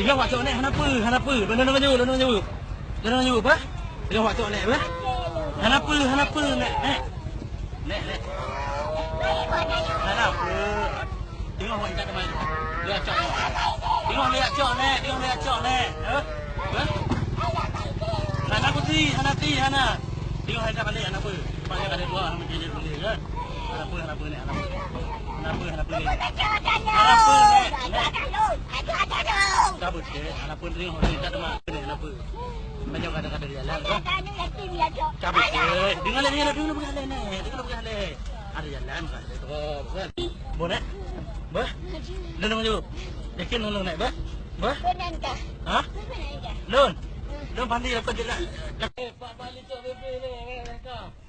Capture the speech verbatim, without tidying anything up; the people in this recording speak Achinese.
Tiga waktu ni hana peue, hana peue. Lôn, lôn, lôn, lôn, lôn, lôn, apa? Tiga waktu ni, apa? Hana peue, hana peue, nek, nek. Nek, nek. Hana peue. Tengok awak intat teman. Dia acok. Tengok dia acok, nek. Tengok dia acok, nek. Hah? Hah? Hana kuti, hana ti, hana. Tengok intat balik, hana peue. Banyak ada dua, hana menjadi boleh, kan? Hana peue, hana peue, nek, hana peue. Hana peue, hana peue, nek. Hana peue, nek, nek. Cabut, nek. Hana peue, tengok, nek, intat teman. Nek, hana peue. Banyak kata-kata di jalan, kan? Cabut, nek. Dengar, nek, dengar, dengar, dengar, nek. Dengar, dengar, nek. Ada jalan, kan? Ada terus, kan? Bon, eh? Bah? Lôn, lôn, lôn. Yakin lôn, lôn, eh, bah? Bah? Benar kah? Ha? Benar kah? Lôn. Lôn pandai apa je lah. Eh, Pak Bali tu, bebe, bebe, bebe.